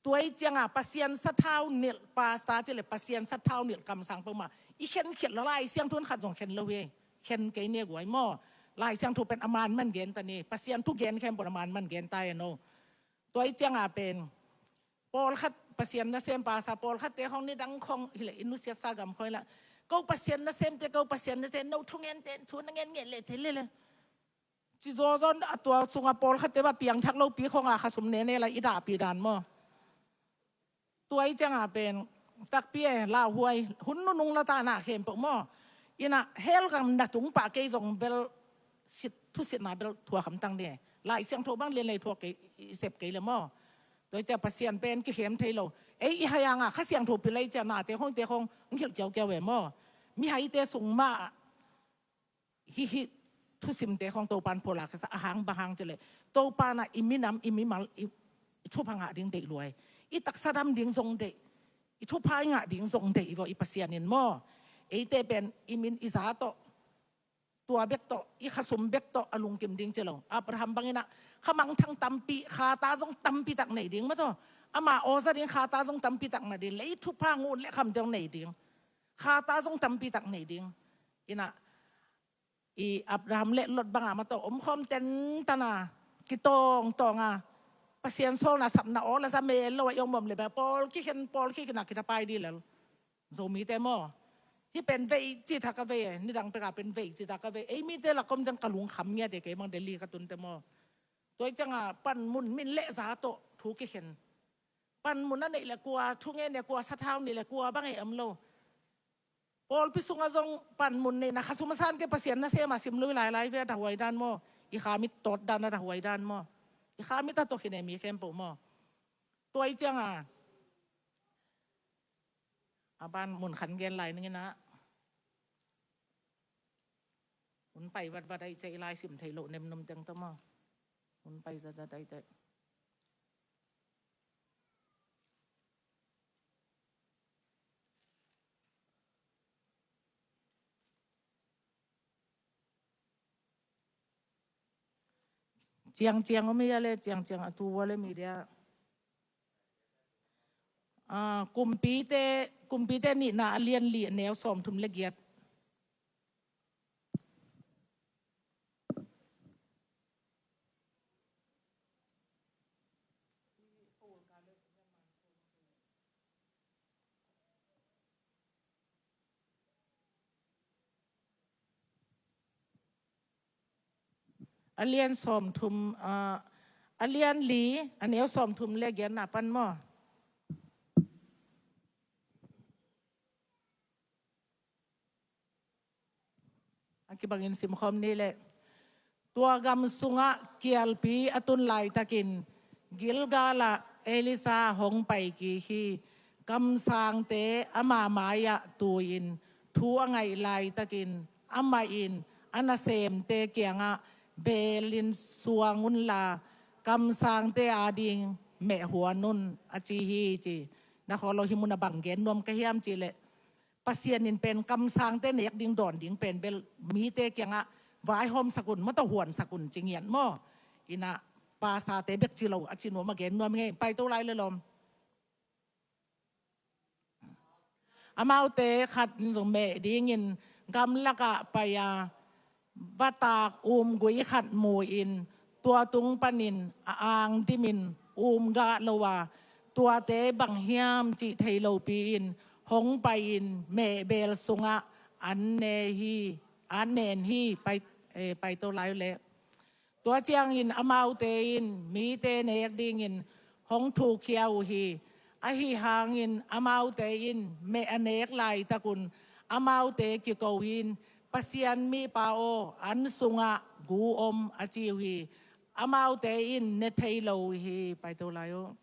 Tua i cianga Pasian sathau nilh pastor ci le Pasian sathau nilh kamsang peuhmah i khenkhiat lo, Lai Siangtho in khat zong khen lo hi. Khen kei ne guai maw. Lai Siangtho pen a man man gen ta ni. Pasian thu gen khempeuh a man man gen ta e no. Tua i cianga pen pawlkhat Pasian nasempa sa pawlkhatte khong nidang khong hileh i nusiatsa gam khong hileh, ko Pasian nasemte, ko Pasian nasem, no thungente thu na ngen ngen le thei lele ci zawzaw a, tua sunga pawlkhatte ba piangthak lopi khonga khasum nene la i dahpi dan maw. Tua i cianga pen takpi e lauhuai, hun nunung la ta na khempeuh maw. Inah hell gam na tung pah kei zong bel sit, thusitna bel thuak hamtang ni. Lai Siangtho bang lian lei thuak kei, i sep kei le maw. Tua i cia Pasian pen kikhem thei lo. Ei i haianga Kha Siangtho pil ei cia nate khongte khong hong hilh kiaukiau e maw. Mihaite sung mah hih, hih thusimte khong Topan pholak kisa a hang bang hang ci le Topan ah i minam, i mimal, i, i thupha ngah ding deih luai. I taksa dam ding zong deih. I thupha i ngah ding zong deih i vaw i Pasian in maw. Eite pen i min i za tawh, tua bek tawh, i khasum bek tawh a lungkim ding ci lo. Abraham banginah kha mangthang tampi, khata zong tampi tak nei ding maw taw. Ama awza ding khata zong tampi tak na ding, lei thupha ngun le khamte zong nei ding. Khata zong tampi tak nei ding. Inah i Abraham le Lot banga maw taw omkhawm tentana kitawngtawnga Pasian sawlna sapna aw la za mel lo a i om om le bia pawl kikhen, pawl kikhen a kithapai dih lel. Zomite maw. Hih pen vei cithak a vei e, nidang peka pen vei cithak a vei. Ei mite lak om ciang ka lungkham ngiat e, kei mang Delhi ka tunte maw. Tua i cianga panmun min le za tawh thu kikhen. Panmun a neih le kua, thungen le kua, sathau nih le kua bang e om lo. Pawlpi sungah zong panmun neihna khasum a san kei Pasian nasem a sim lui lailai ve a dahuai dan maw. I khamit tawt dan a dahuai dan maw. I khamit a tawh khin e mi khempeuh maw. Tua i cianga a ban mun khan gen lai ning inah. Hun pai vatvat ahi cia i lai sim thei loh nemnum teng tawh maw. Hun pai zatzat ahi teh. Ciangciang om hi a le, ciangciang a tu ua le media. Ah, Kumpite, Kumpite nihna a lian li a neu sawmthum le giat. A lian sawmthum, ah, a lian li, a neu sawmthum le giatna pan maw. A kibangin simkhawm ni leh. Tua gam sungah kialpi a tun laitakin Gilgal ah Elisha hong pai kik hi. Kamsangte ama mai-ah tu-in thu a ngaih laitakin amah in a nasemte kiangah, "Belin suang unla, kamsangte ading mehhuan un," a ci hi ci. Na khaw lo hi mun a bang gen nuam ka hiam cih leh, Pasian in pen kamsangte nek ding dawn ding pen bel mite kiangah vaihawmsak un, mataw huansak un ci ngiat maw. Inah pastorte bek ci lo a ci nuam a gen nuam ngei, paito lai le lawm. Amaute khat in zong meh dingin gamlakah pai a, vatak umgui khat mu-in tua tung panin a ang dimin um gah lo a, tuate bang hiam cih thei lopi-in hong pai-in mehbel sungah an ne hi, an nen hi. Pai, eh, paito lai uh leh. Tua ciangin amaute in mite nek dingin hong thukhia uh hi. Ahi hangin amaute in meh a nek laitakun amaute kiko in, "Pasian mipa aw, an sungah gu om," a ci uh hi. Amaute in ne thei lo uh hi. Paito lai uh.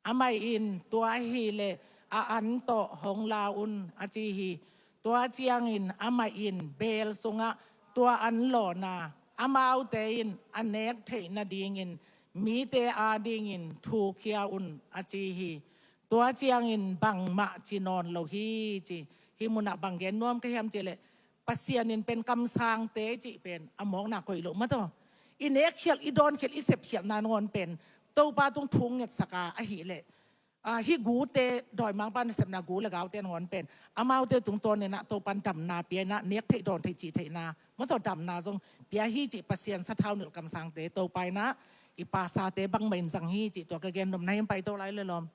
Amah in, "Tua hileh a an tawh hong la un," a ci hi. Tua ciangin amah in beel sungah tua an lawhna amaute in a nek theih nadingin mite adingin thukhia un, a ci hi. Tua ciangin bangmah ci nawn lo hi, ci. Hih munah bang gen nuam ka hiam cih leh, Pasian in pen kamsangte cih pen a mawkna koih loh mataw. I nek khialh, i dawn khialh, i sep khialhna nangawn pen Topa tung thu ngetsak a, ahih leh, ah, hih gute, dawimangpa nasepna gu le gaute nangawn pen amaute tungtawninah Topan damna pia inah nek theih dawn theih cih theihna mataw damna zong pia hi, cih Pasian sathau nilh kamsangte Topa inah i pasate bangmah in zang hi, cih tua ka gen nopna hi. Paito lai le lawm.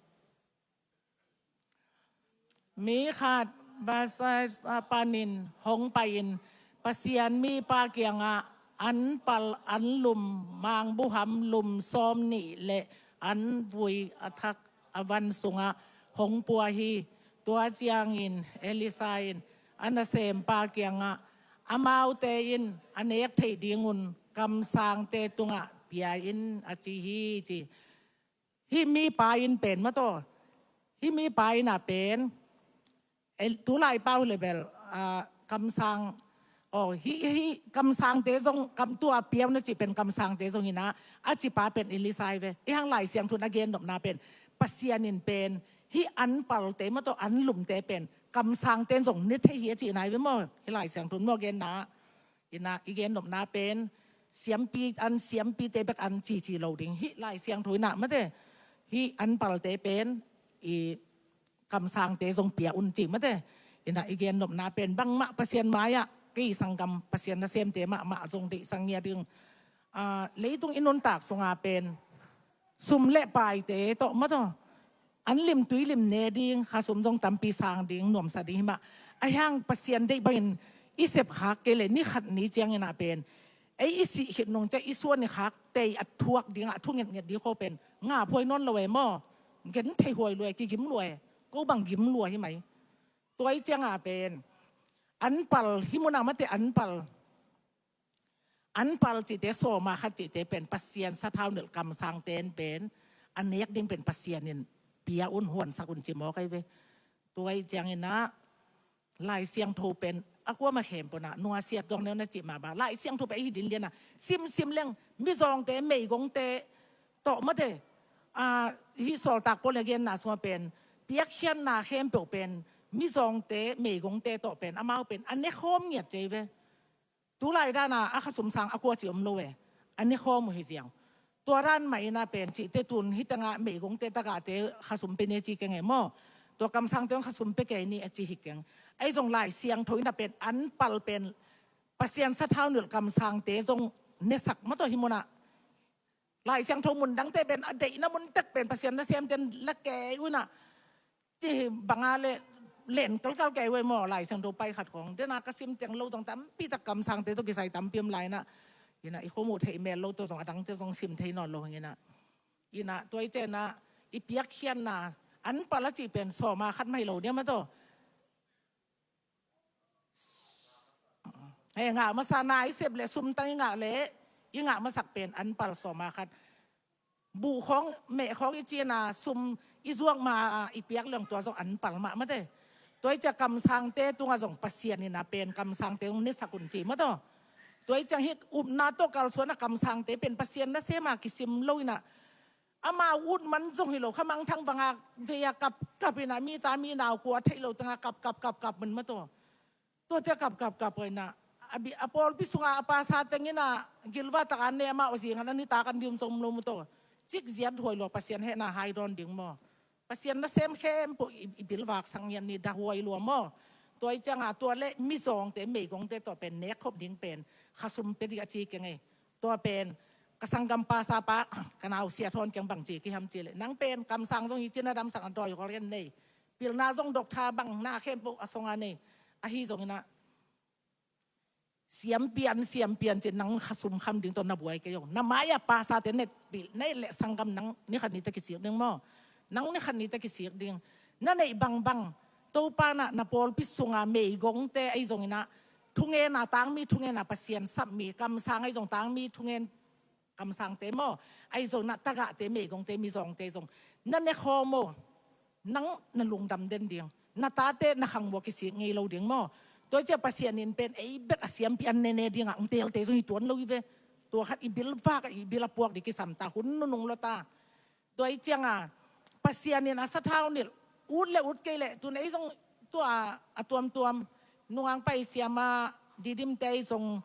Mi khat Bethsaida panin hong pai-in Pasian mipa kiangah an pal, an lum, mangbuham lum sawm nih le an vui a thak a van sungah hong pua hi. Tua ciangin Elisha in a nasempa kiangah, "Amaute in a nek theih dingun kamsangte tungah pia in," a ci hi, ci. Hih mipa in pen mataw, hih mipa in a pen, eh, tulai pau le bel, ah, kamsang, oh, hih, hih kamsangte zong, kam, tua piau na cih pen kamsangte zong inah, a cipa pen Elisha hi ve. Ih hang Lai Siangtho in a gen nopna pen Pasian in pen hih an palte mataw, an lumte pen kamsangte in zong ne thei hi a cihna hi ve maw. Hih Lai Siangtho in maw genna inah i gen nopna pen siampi an, siampite bek an cici lo ding. Hih Lai Siangtho inah mate, hih an palte pen i kamsangte zong pia un ci mate. Inah i gen nopna pen bangmah Pasian mai-ah kei sanggam Pasian nasemte mahmah zong deihsang ngia ding. Ah, leitung i nuntak sunga pen sum le paite tawh mataw, an lim tui lim ne ding, khasum zong tampi sang ding, nuamsa ding hi mah. Ahi hang Pasian deih bangin i sep khak kei le ni khat ni ciangin a pen ei i sih khit nung ciang i suan i khak tei a thuak dingah a thu ngetnget ding kho pen ngap huai nawn lo e maw. Gen thei huai lua e, kigim lua e. Ko bang gim lua hi mai. Tua i ciangah pen an pal, hih munah mate an pal, an pal cihte, sawma khat cihte pen Pasian sathau nilh kamsangte in pen a nek ding pen Pasian in pia un, huansak un ci mawk ahi ve. Tua i cianginah Lai Siangtho pen a kuamah khempeuh inah nuasiat dong neu na cih mahmah. Lai Siangtho pen ahi dinlianah simsim leng mizawngte, meigongte tawh mate, ah, hih Sawltak Paul in a genna sungah pen piakkhiatna khempeuh pen mizawngte, meigongte tawh pen amau pen a nekhawm ngiat ci ahi ve. Tulai dana a khasum sang a kua ci om lo e. A nekhawm uh hi ziang. Tua dan mah inah pen cihte tun hih tengah meigongte tagahte khasum pe ne ci keng e maw. Tua kamsangte zong khasum pe kei ni a ci hi keng. Ahi zong Lai Siangtho inah pen an pal pen Pasian sathau nilh kamsangte zong nesak mataw hih munah. Lai Siangtho mun dangte pen a deihna mun tek pen Pasian nasemte in la kei uh inah, ci banga le len kalkal kei uh e maw. Lai Siangtho pai khat khong dena ka sim teng lo zong tampi tak kamsangte tawh kisai tampi om lai inah. Inah i khomuh theih mel lo tawh zong a dangte zong sim thei nawn lo hang inah. Inah tua i cianah i piakkhiatna an pal a cih pen sawma khat mah hi lo dia mataw. He ngah masa na i sep le sumtang i ngah le i ngah masak pen an pal sawma khat. Buh khawng, meh khawng i cina sum i zuak ma a i piak leng tua zong an pal mah mate. Tua i cia kamsangte tungah zong Pasian inah pen kamsangte zong nesak un ci mataw. Tua i ciang hih upna tawh kalsuanah kamsangte pen Pasian nasema kisim lo inah amau ut man zong hi lo, kha mangthang vanga vei a kap kap inah mi ta mi nau kua theih lo tengah kap kap kap kap man mataw. Tuate kap kap kap inah a bi, a pawlpi sunga a pasa teng inah gilva taka ne amau a zingan a nitak an dium zong lo mataw. Cik ziat huai lua Pasian hehna hai dawn ding maw. Pasian nasem khempeuh i, i bilvak sang hian ni dah huai lua maw. Tua i cianga tua le mizawngte meigongte tawh pen nekkhop ding pen khasum pe ding a ci keng ei. Tua pen Ka sanggam pasa pa, ka nau sia thawn kiang bang ci ka hiam cih leh, nang pen kamsang zong hi cin a damsak na dawi kol gen nei, pilna zong dok tha bang na khempeuh a song a nei, ahi zongin ah siampian siampian cin nang khasum kham ding tawh na buai kei zong, na mai-ah pasate net pil nei leh sanggam nang ni khat ni ta kisik ding maw? Nang ni khat ni ta kisik ding. Na neih bangbang Topa in ah na pawlpi sunga meigongte ahi zongin ah thungena tangmi, thungena Pasian sapmi, kamsang ahi zong tangmi thungen, kamsangte maw, ahi zong na tagahte, meigongte, mizawngte zong na ne khawm aw. Nang na lungdam den ding, na tate na khang vua kisik ngei lo ding maw? Tua hi ciah Pasian in pen ei bek a siampi an nene dingah ong teelte zong hi tuan lo hi ve. Tua khat i bil vak a, i bil a puak ding kisam ta, hun nunung lo ta. Tua hi cianga Pasian in a sathau nilh, ut le ut kei leh tun ei zong tua a tuamtuam nungangpai siama didimte ei zong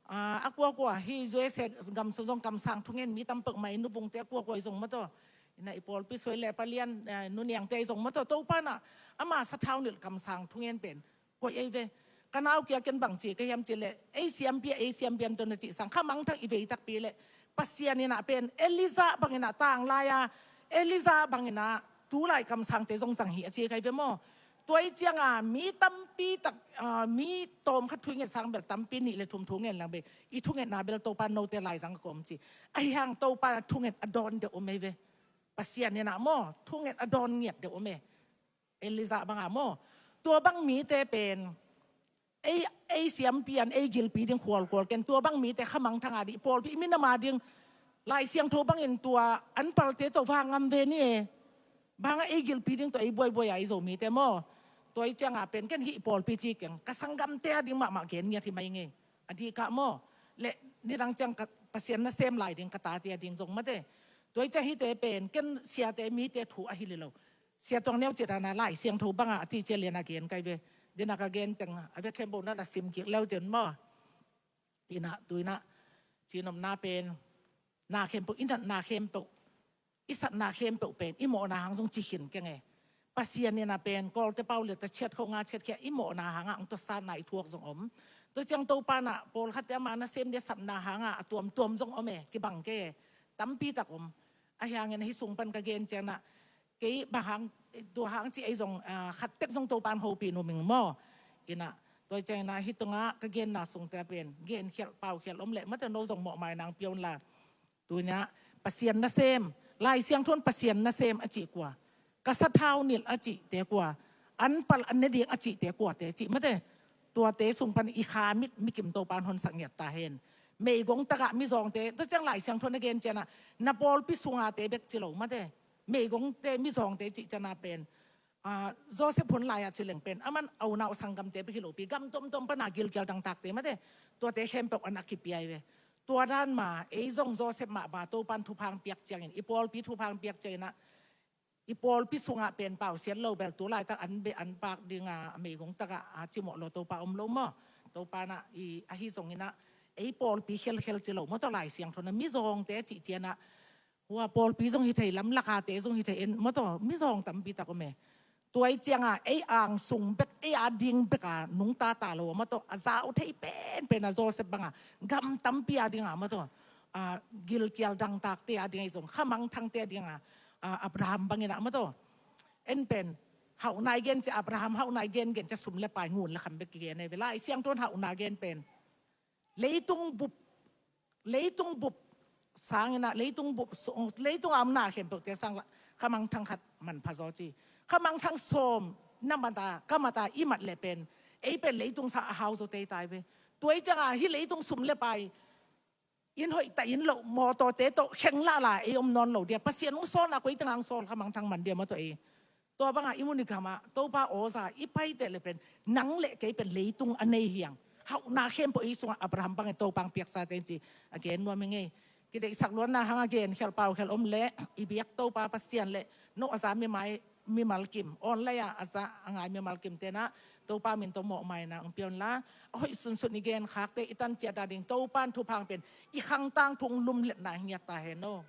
a kuakua hi, U S A gamsung zong kamsang thungen mi tampek mai, nuvungte a kuakua ei zong mataw. Ina i pawlpi suai le palian, eh, nuniangte ei zong mataw, Topa in ah ama sathau nilh kamsang thungen pen koih ei ve. Ka nau kia ken bang ci ka hiam cih leh, ei siampi a, ei siampi an tawh na cih sang khamangthang i vei takpi leh Pasian in ah pen Elijah bangin ah tanglai a, Elijah bangin ah tulai kamsangte zong zang hi a ci kai ve maw? Tua hi cianga mi tampi tak, ah, mi tawm khat thu i nget sang bel tampi nih le thum thu ngen lang be, i thungetna bel Topa note laizang ka kawm ci. Ahi hang Topa in ah thunget a dawn deuh om ei ve. Pasian in ah maw, thunget a dawn ngiat deuh om ei. Elijah banga maw, tua bang mite pen ei, ei siampi an ei gilpi ding khualkhual ken. Tua bang mite khamangthang a dih, pawlpi minam a ding Lai Siangtho bangin tua an palte tawh vak ngam ve ni e. Banga ei gilpi ding tawh ei buaibuai a ei Zomite maw? Tua hi cianga pen ken hih pawlpi ci keng, ka sanggamte a ding mahmah gen ngiat hi mai ngei. A dih kah maw? Le nidang ciang ka Pasian nasem lai ding ka tate a ding zong mate. Tua hi ciang hihte pen ken siate mite thu ahi lilo. Sia Tuang Neu cih dana Lai Siangtho banga a ti cia liana gen kai ve. Dina ka gen teng a vek khempeuh na na sim kik leu cin maw? Ina tuina cinopna pen na khempeuh, i natna khempeuh, i satna khempeuh pen i mawhna hang zong ci khin keng e. Pasian ina pen Kawlte pau le ta ciat khauh nga ciat khia i mawhna hanga ang tawsatna i thuak zong om. Tua ciang Topa na pawlkhatte ama nasem dia sapna hanga a tuamtuam zong om e, kibang kei e. Tampi tak om. Ahi hangin ahi sung pan ka gen ciangna kei bang hang, tua hang ci ei zong, ah, khat tek zong Topan hopih numing maw? Ina tua ciang ina hih tunga ka genna sungte pen gen khialh pau khialh om leh mate, no zong mawhmai nang pion la. Tuina Pasian nasem, Lai Siangtho in Pasian nasem a cih kua? Ka sathau nilh a cihte kua? An pal an ne ding a cihte kuate cih mate? Tuate sung pan i kha mit mikim Topan honsak ngiat ta hen. Meigong tagah mizawngte, tua ciang Lai Siangtho na gen ciana na pawlpi sungate bek ci lo mate. Meigongte, mizawngte cih ciana pen, ah, Joseph hun lai-ah ci leng pen aman aunau a sanggamte bek hi lopi gam tuamtuam pana gilkial dangtakte mate, tuate khempeuh an a kipia hi ve. Tua dan ma ei zong Joseph mahmah Topan thuphang piak ciangin, i pawlpi thuphang piak ciangin ah i pawlpi sungah pen pausiat lo bel tu laitak an beh an pak dinga a meigong tagah a cimawh lo Topa om lo maw? Topa na i ahi zongin ah ei pawlpi khelkhel ci lo maw? Tua Lai Siangtho na mizawngte cih ciana hua pawlpi zong hi thei, lamlakate zong hi thei en maw? Tua mizawng tampi tak om e. Tua i cianga ei angsung bek, ei a ding beka nungta ta lo maw? Tua a zau thei penpen a Joseph banga gam tampi a dinga maw? Tua a gilkial dangtakte a dinga i zong khamangthangte a dinga, a, Abraham bangin ah maw? Tua en pen hauhnai gen cia, Abraham hauhnai gengen cia sum le pai ngun le kham bek kigen e ve. Lai Siangtho in hauhna gen pen leitung bup, leitung bup sangin ah leitung bup, leitung a omna khempeuhte sang khamangthang khat manpha zaw ci. Khamangthang sawm na mata ka mata i mat le pen ei pen leitung sang a hau zaw teitai ve. Tua i cianga hih leitung sum le pai, inn hoih ta inn loh, mawtawte tawh kheng lahla ei om nawn lo dia, Pasian ung sawlna koi tengah ang sawl khamangthang man dia maw? Tua ei Tua banga i mun i gamah Topa awza i paiteh le pen nang le kei pen leitung a nei hiang. Hauhna khempeuh i sungah Abraham bangin Topa ang piaksate ci a gen nuam hi ngei. Kideihsak luanna hanga gen khialh pau khialh om le i biak Topa Pasian le no a za mimai mimal kim, online a a za a ngai mimal kim tenah Topa min tawh mawhmaina ang pion la, a hoih sunsun i gen khakte i tan ciat a ding Topa in thuphang pen i khangtang thung lumletna hi ngiat ta hen aw.